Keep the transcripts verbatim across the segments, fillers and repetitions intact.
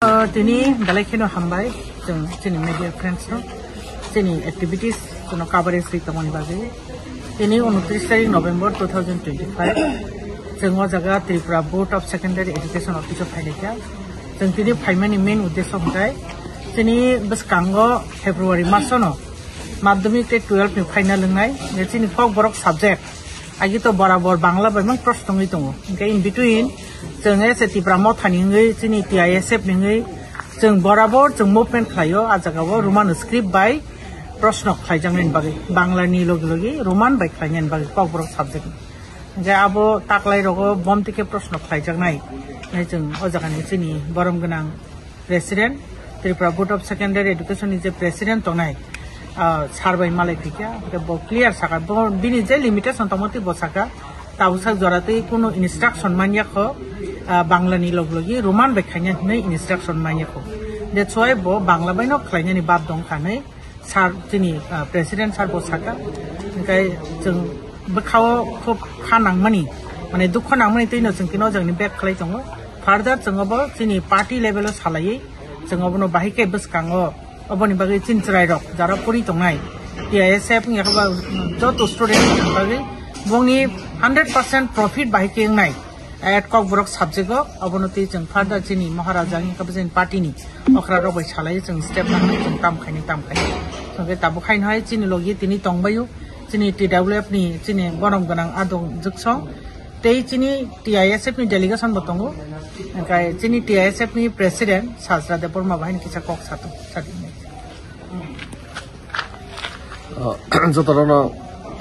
Uh, tini belai kheno hambai chwng chini media friends no, chini activities chwngno coverage ri tongmani bagwi. Tini unotris tarik November two thousand twenty-five, chwng o jaga Tripura Board of Secondary Education office o phailai kha. Chwng tini phaimani main uddesho hwnkhe chini bwskango February masono madhyamik tei twelve ni final wngnai, je chini Kokborok subject agi to borabor Bangla bai mang prosh tongwi tongo. Hwnkhe in between chwng S A Tipra Motha ni wngwi, chini T I S F ni wngwi chwng borabor chwng movement khlaio, a jagao Roman script bai proshno khlaijaknani bagwi, Bangla ni logi logi Roman bai khlainani bagwi Kokborok subject. Hwnkhe abo taklai rogo bom tike proshno khlaijaknai. Hwnkhe chwng o jagani chini borom gwnang President, Tripura Board of Secondary Education ni je President tongnai, ah, sir bai malai phikha, hwnkhe bo clear saka, bo bini je limitation tongmo tei bo saka, tabuk sak jora tei kunu instruction manya kho, ah, Bangla ni log logi Roman bai khaina hinwi instruction manya kho. That's why bo Bangla bai no khlainani bab dong kha hinwi sir, chini, ah, President sir bo saka, hwnkhe chwng bwkhao khub kha nangmani, mane dukho nangmani twi no chwng tino jagni bag khlai tongo. Further chwng obo chini party level o salaiwi chwng obono bahai khe bwskango oboni bagwi chini chwrairok jara pori tongnai T I S F wngya khe ba joto student ni bagwi bongni hundred percent profit bahai khe wngnai at Kokborok subject o, obono twi chwng further chini Maharaja wngya khe ba chini party ni okra rok bai salai chwng step nangni chwng tam khaini tam khaini. Hwnkhe tabuk haino hai chini logi tini tongbaio chini T W F ni chini borom gwnang adong jwksong. Tei chini T I S F ni delegation bo tongo. Hwnkhe chini T I S F ni president Sajra Debbarma bahai ni kisa kok sato, sadi. Oh, jotono no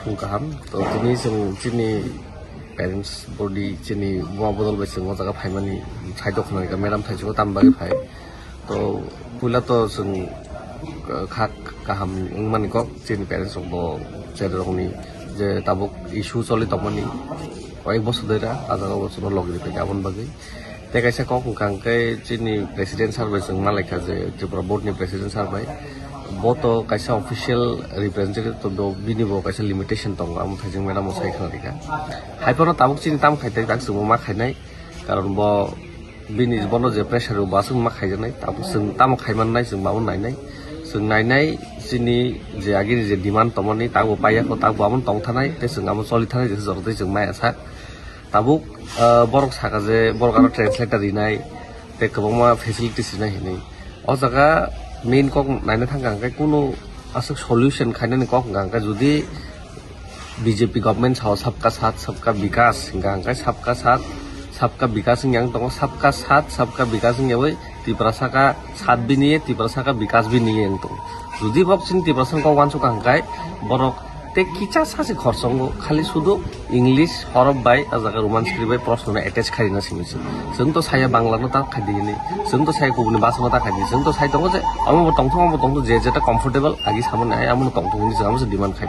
phung kaham. To tini chwng chini parents body chini buma bodol bai chwng o jaga phaimani thai dokna ka madam thai chwng tam bagwi phai. To puila to chwng, uh, kha kaham wngmani kok chini parents rok bo cherai rokni je tabuk issue choli tongmani koi bosor dera a jaga bo chwngno logi rwkha aboni bagwi. Tei kaisa kok wngkha hwnkhe chini president sir bai chwng malaikha je Tripura board ni president sir bai bo to kaisa official representative to do bini bo kaisa limitation tongo amo thaijing madam bo sai khna rikha. Hai phano tabuk chini tam khai tei tak chwngbo ma khainai karon bo bini bono je pressure rw bo aswk ma khaijaknai, tabuk chwng tamo khai mannai, chwng bo abo nainai. Chwng nainai, chini je agini je demand tongmani, tabuk bo paiya kho, tabuk bo abo tong thanai, tei chwng abo choli thanai, jesa jora tei chwng maya sak. Tabuk, ah, borok saka je, borok ano translator rinai, tei kwbangma facilities rinai hinwi. O jaga main kok naina thangkha hwnkhe kunu aswk solution khainani kok hwnkha hwnkhe judi B J P government sao sabka saath sabka bikas hwnkha hwnkhe sabka saath sabka bikas wngya wng tongo, sabka saath sabka bikas wngyawi Tiprasa ka saath biniye, Tiprasa ka bikas biniye wng tongo. Judi bok chini Tiprasa kok wansukha hwnkhe borok tei kicha sasi khorchongo khali sudu English horop bai a jaga Roman script bai proshno no attach khaina simi se. Chwng to saya Bangla no ta khaidi hini. Chwng to saya kubuni bhasha no ta khaidi. Chwng to sai tongo je omo bo tongthok, omo bo tongthok, je jeta comfortable agi samani ai amo no tongthok hini chwng amo se demand khai.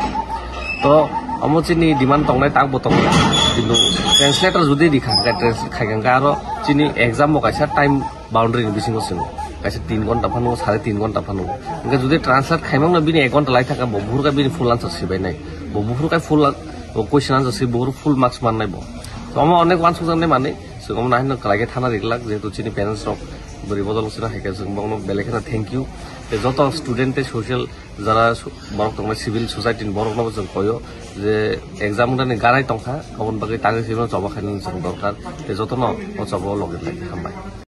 To omo chini demand tongnai tak bo tongnai. Kintu translator judi rikha hwnkhe, translate khai hwnkhe aro chini exam bo kaisa time boundary ni bisingo chwng kaisa tin ghonta phano, sare tin ghonta phano. Hwnkhe judi translate khaimang no bini ek ghonta lai thangkha, bo buphuru khe bini full answer sibai nai. Bo buphuru khe full an-, bo question answer si buphuru full marks man nai bo. To omo onek wansukjaknai manwi, chwng omo nahino kwlai khe thana rijlak, jehetu chini parents rok bwrwi bodol chwngno hai khe chwng bono belai kheno thank you. Tei joto student tei social jara su-, borok tongnai civil society ni borok no bo chwng koyo je exam wngmani garai tongkha, aboni bagwi tangwi se choba khainani chwng dorkar. Tei jotono o choba o logi bai hambai.